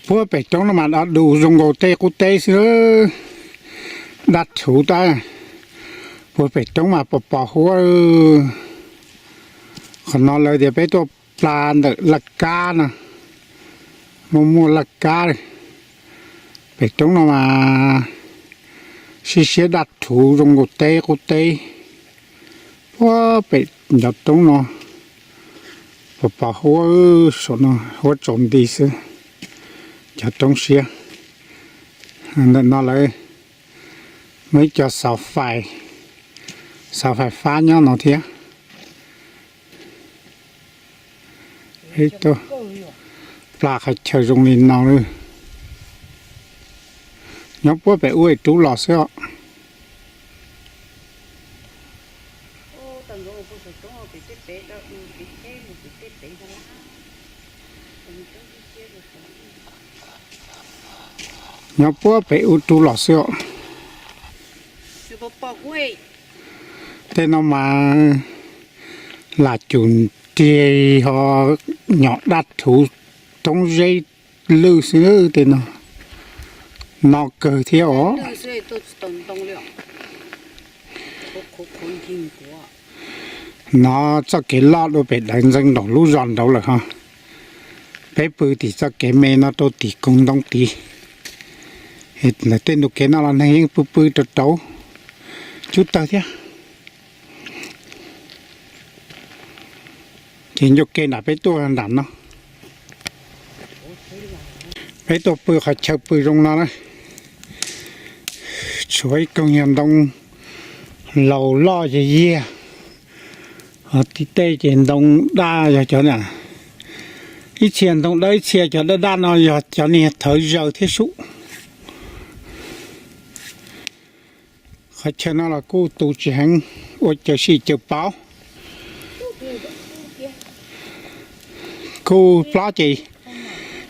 Puag pem roob no mas dov dus zoo nkaus tej qub teb xwb, daj rhuv tab. Puag pem roob mas pos pos huab. Qhov no lawv tias peb tuaj pla ntawm laj kab no, muaj muaj laj kab. Pem roob no mas siab siab daj rhuv zoo nkaus teb qub teb. Puag pem ncov roob no pos pos huab, saum no huab tsaus nti xwb, cov roob siab. Ntawm no lawv muaj ib co xov fais, xov fais fab nyob no thiab. Peb tuaj pla qhov chaw zoo li no, nyob puag pem ub rub los xwb os. Nyob puag pem ub rub los xwb os. Tej no mas lam cum riag ho nyom daj rhuv, roob zeb lwj xwb tej no. No kawg thiab os. No txoj kev loj dua pem dawv ntxeev nraum lub zos nraud lawm ho. Peb pw tim txoj kev me no rau tim koog ntoo tid. Ntawm tej ntug kev no los neeg yeej pw pw rau rauv cub tawg thiab. Ces ncua ke nram peb tuaj nram no, peb tuaj pw qhov chaw pw zoo no na. Tshuav ib koog yog ntoo laus loj yog yiag, ho tim tej ces ntoo daj yog cov, ib txhia ntoo dawb ib txhia cov daj daj no yog cov niag thawv zaws thiab sub. Qhov chaw no los kuj tu tsis heev, ua caws sij caws paub. Kuj plob ces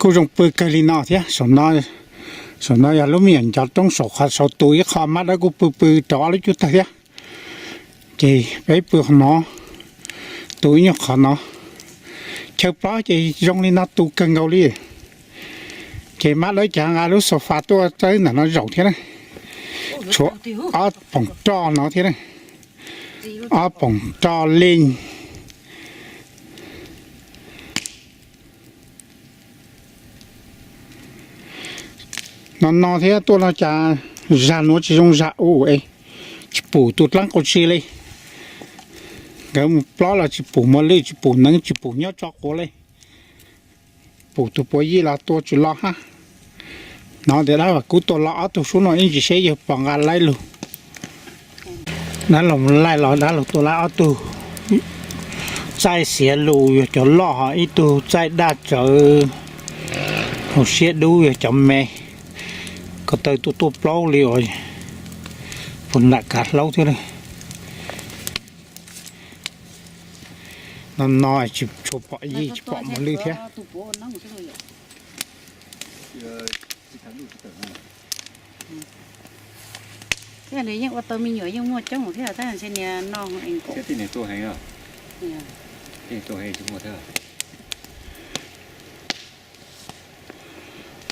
kuj zoo pw kawg li no thiab. Saum no yog lub me nyuam ncov roob saum qhov saud tu ib qho mab dawb kuj pw pw rau ob lub cub tawg thiab. Ces peb pw qhov no, tu ib nyuag qhov no. Chaw plob ces zoo li no tu kawg nkaus li. Ces mab dawb cav nqa lub sofa tuaj txawb ntawm no zaum thiab na. Tshuav ob poom roj no thiab na, ob poom roj leej. No no thiab tuaj no cas zag nuav tsis zoo zag ua es tsis pum tus dlaab qau tsi li. Nkawd mus plob los tsis pum muas lwj, tsis pum neev, tsis pum nyob tso quav li. Pum tus puav yij los tua tsis los hab. No tias dab vam kub tua los ob tug sub no ib ntsis seb yawg pom nqa laib lug. Dab laug laij los dab laug tua laib ob tug txaij xiav lus yog cov loj, ho ib tug txaij daj tsawv, hauv siab dub yog cov me. Ko taw tuaj tuaj plaub li uas puag nram kav hlaub thiab. No no tsis tshua pom yij tsis pom muas lwj thiab. Thiab nws yeej ua tau me nyuam yeej muaj coob thiab tab sis niag no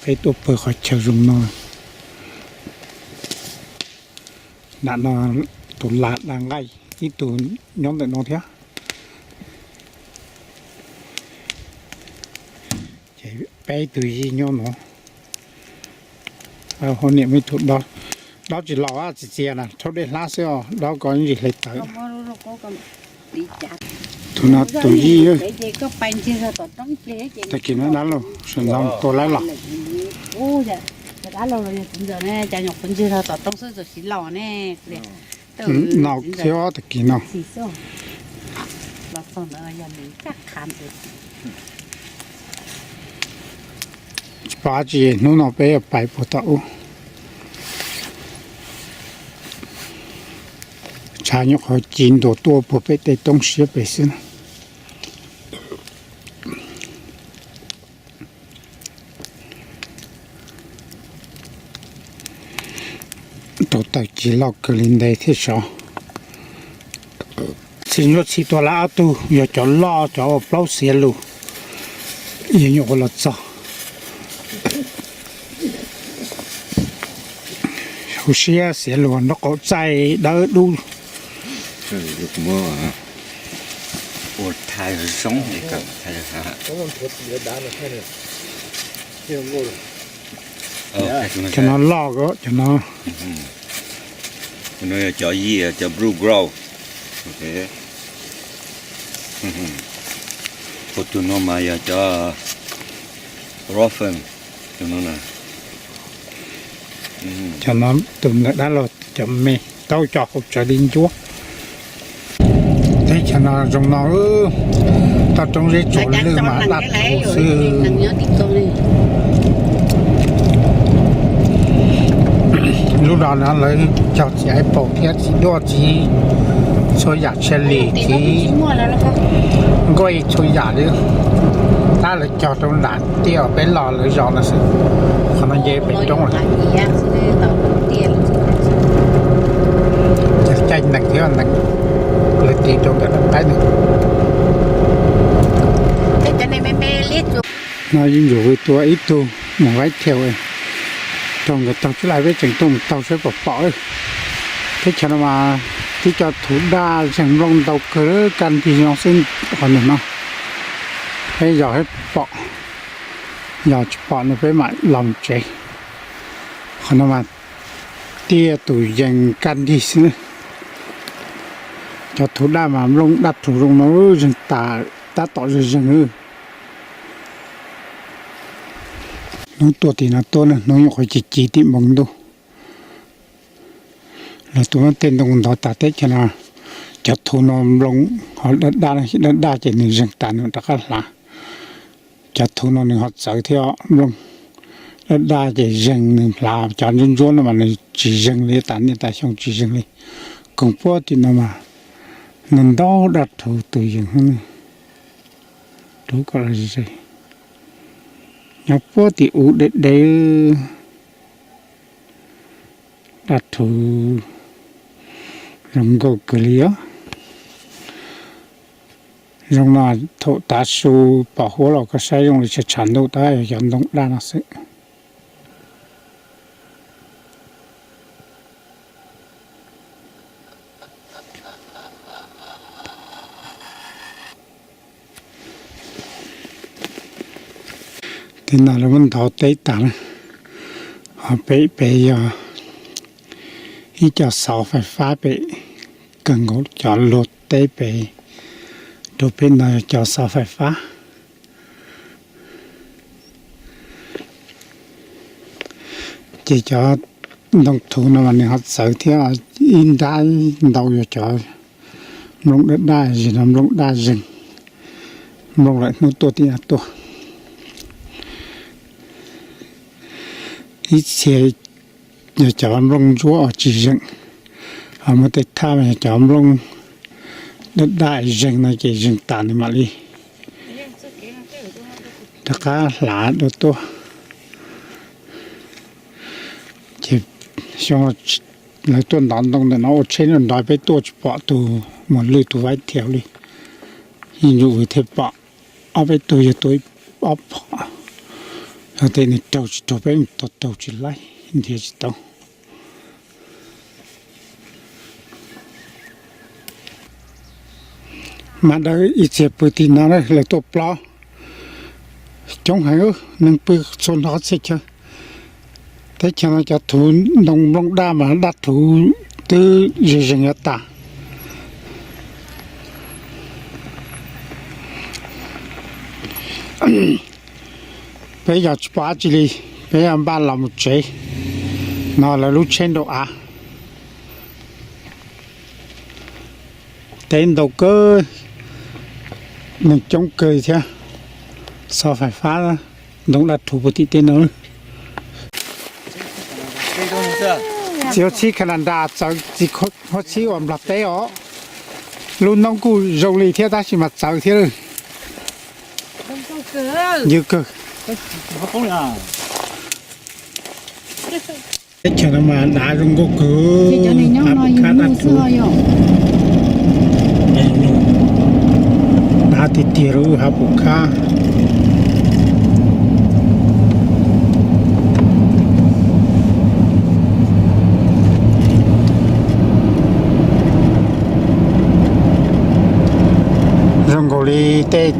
Peb tuaj pw qhov chaw zoo no. Nram no tus lag dag nqaij, ib tug nyob ntawm no thiab. Ces peb tug yij nyob no. Hauv niam muaj ib tug dob tsis laus txias txias na, rhaub dej hlab xwb os, dob ko ntsis hle tawv. Tus no tus yij. Tag kis no dab laug sawv ntxov tua laib los. No thiab tag kis no. Tsis pom dab tsi, hnub no peb yuav pais puag tom ub. Tshav nyuam qhuav ci ntua tuaj puag pem tej roob siab pem xwb na. Rau taws ci loj kawg li ntev thiab sov. Txhij ntsuab txhij tuag lawm ob tug, yog cov loj cov ua plaub xiav lus. Yog nyuam qhuav los txog, Hauv siab xiav luag nraub qaum txaij dawb dub. Cov no loj, cov no. Cov yij cov blue grouse. Tus no mas yog cov ruffin. Cov no tus ntawm dab laug cov me, tau cov hauv tsawv li ncuab. Teb chaws no zoo no, toj roob zeb tsuas lwj mas daj rhuv xwb. Lub no no lawv cog txiv apple thiab txiv duaj txiv txhua yam, cherry txiv nkuaj, txhua yam li. Tab lawv cog rau nram tiaj peb los lawv zos no xwb. Qhov no nce pem roob lawm. Caij nees thiab nees, lawv tiv rau ntawm qaib no. No yeej yuav tua ib tug mus vaib thiaus, raug nkawd taug tsis laj, peb tseem tuaj mus taug saib pom pom. Teb chaws no mas twb cov thuv daj zeeg nplooj ntau kawg, kaj nrig no xwb. Qhov ntawm no peb yog pom, yog tsis pom no peb mam los tsev. Qhov no mas tiaj tus yees kaj nrig xwb. Cov thuv daj mas nplooj daj rhuv zoo no, zeeg tas, tab tom zeeg zeeg. Hnub tuaj tim no tuaj, hnub nyuam qhuav ci ci tim npoo ntuj. Lawv tua tej ntoo ntov tas teb chaws no, cov thuv no nplooj ho daj daj, daj daj ces nws zeeg tas nws rov qab hlav. Cov thuv no nws ho txawv thiab, nplooj daj daj ces zeeg nws hlav, cov ntsuab ntsuab no mas nws tsis zeeg li, tas niaj tas xyoo tsis zeeg li. Koom puab tim no mas nws ntau daj rhuv tus yees, rhuv kom los ze. Nyob puab tim ub deb deb, daj rhuv zoo nkauj kawg li os. Zoo no thaum tav su pom huab los koj saib zoo li tshav tshav ntuj tab yog cov ntoo daj no xwb. Tim no lawv muab ntov teb tas lawm. Ho pem pem yog ib co xov fais fab pem, kawg nkaus cov luag teb pem rau pem no yog cov xov fais fab. Ces cov ntoo thuv no mas nws ho txawv thiab, ib nrab ntau yog cov nplooj daj daj, zim no nplooj daj zeeg, nplooj lawm hnub tuaj tim no tuaj. Ib txhia yog cov nplooj ntsuab uas tsis zeem, ho muaj tej thaj yog cov nplooj daj daj zeeg no ces zeeg tas nws mam li rov qab hlav dua tuaj. Ces xyoo lawv tuaj ntov ntoo ntawm no ua tsheb nrov, peb tuaj tsis pom tus muas lwj tus vaib thiaus li. Yeej yuav thiaj pom ob peb tug, yog tua ob phom, yog tias nws raug tsis raug peb mus tua raug tsis laib, nrhiav tsis tau. Mas dawm ib txhia pw tim no lawv tuaj plob coob heev, neeg pw txhua nrho txhia chaw. Teb chaws no cov thuv ntoo nplooj daj mas daj rhuv twb zeeg zeeg yuav tas. Peb yog tsis pom dab tsi li, peb yog npaj los mus tsev, no lawv lub tsheb nraum av. Teb ntau kawg, neeg coob kawg thiab. Xov fais fab ntoo daj rhuv puag tim tej no. Txiv huab txhib Canada txawv txiv huab txhib uas Nplog teb os. Lub hnub kuj zoo li thiab tab sis mas txawv thiab. Ywg kawg. Teb chaws no mas dav zoo nkauj kawg, hav pum khab daj rhuv. Dav tiag tiag lub hav pum khab. Li tej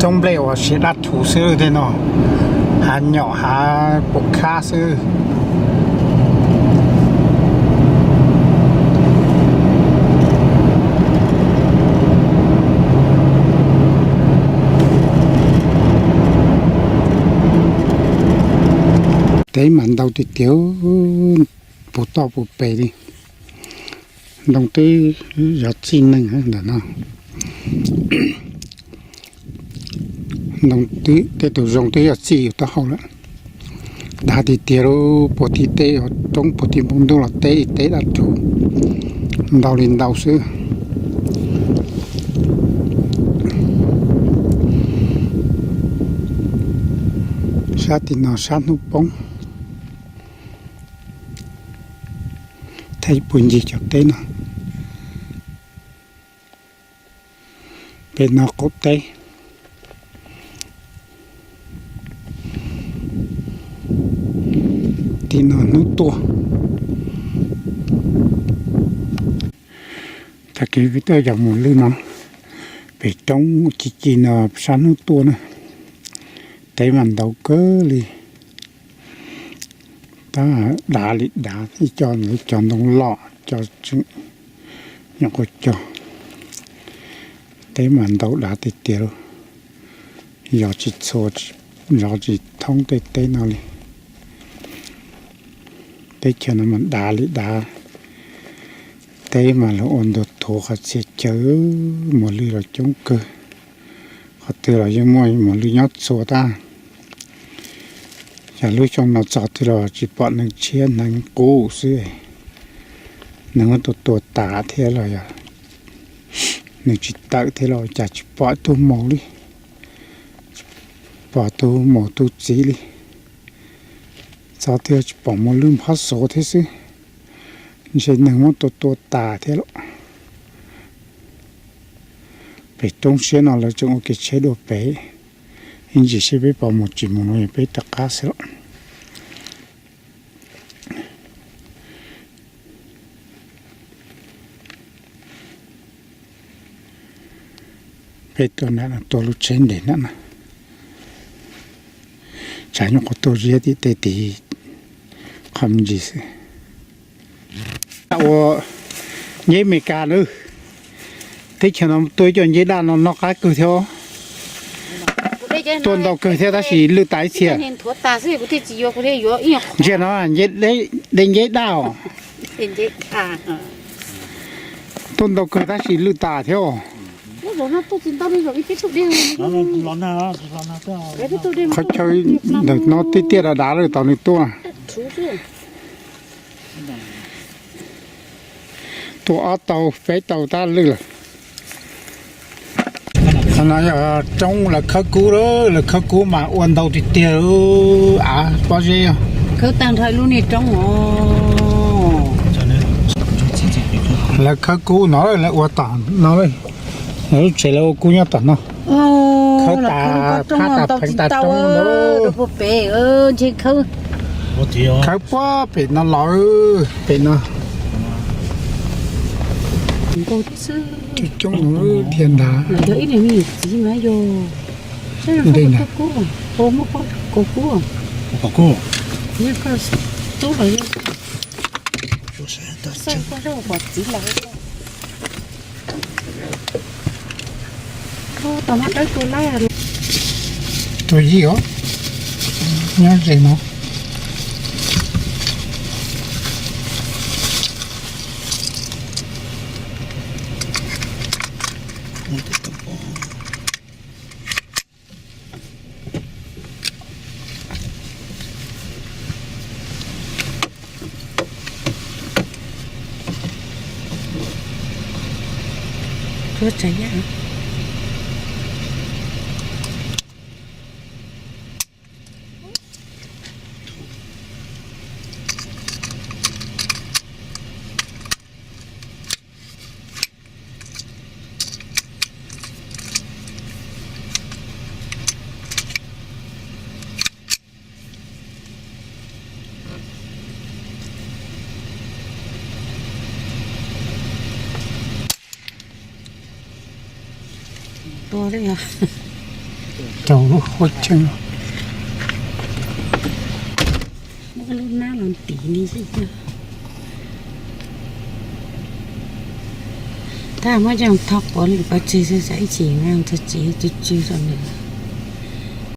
roob nplej uas siav dab thuv xwb tej no, hav nyom hav pum khab xwb. Teb mas ntau tiag tiag, puv toj puv pes li. Ntoo twb yog txij neeg ntawm no. Tej tus zoo twb yog txij yus taub hau lawm. Dav tiag tiag lauj, puag tim tej roob puag tim npoo ntuj los teb teb dab thuv ntau li ntau xwb. Sab tim no sab hnub poob, thiab puag ncig cov teb no. Pem no qaum teb, tim no hnub tuaj. Tag kis peb tuaj yos mus lwj no, pem roob ci ci no sab hnub tuaj na, teb mas ntau kawg li. Tab dav li dav, ib co ntawd cov ntoo loj, cov tseem nyuam qhuav cog. Teb mas ntau dav tiag tiag, yos tsis txhua, zov tsis thoob tej teb no li. Teb chaws no mas dav li dav, teb mas los ua ntuag thuav qhov txhia chaw, muas lwj los coob kawg. Qhov twg los yeej muaj muas lwj nyob txhua tab. Yog lub xyoo no txog twg los tsis pom neeg tshiab, neeg qub xwb. Neeg muab tua tua tas thiab los yog neeg tsis tawm thiab los cas tsis pom ib tug maum li, pom tus maum tus txiv li. Txog twg tsis pom muas lwj nphob xuav thiab xwb, ntshe neeg muab tua tua tas thiab lauj. Pem roob siab no lawv tseem ua kev tsheb dua pem, ib ntsis seb peb puas mus tsis mus no yog peb rov qab xwb lauj. Peb tuaj nram no tuaj lub tsheb nres nram no, tsam nyuam qhuav tuaj ziab tim tej tid qhov me ntsis xwb. Ua nceb Meskas lawm, teb chaws no tuaj ib co nceb daj no noj qab kawg thiab. Tuaj ntau kawg thiab tab sis lwj tas ib txhia. Ntsia no, dej nceb daj os. Tuaj ntau kawg tab sis lwj tas thiab os. Qhov chaw ntawm no tiaj tiaj dav dav lawm tau nws tuaj. Tuaj ob tau peb tau tab lwj lawm. Qhov no yog roob lawv khawb kub, lawv khawb kub mas ua ntau tiag tiag, av pob zeb. Khawb tag nrho lub niag roob os. Lawv khawb kub no lawv ua tom no, lawv lub tsev lawv ua kub nyob tom no. Khawb tas phab tas pheev tas roob lawm. Khawb puag pem no los, pem no. Coob coob no dhia nrad. Ntawm no. Tuaj yig os, nyob ze no. Tua li os. Caum lub qhua tsees. Muab lub nab los ntim li xwb. Tab muab coj thauj quav lwm pov tseg xwb, tsam ib chim txog tsev tsw tsw rau nws.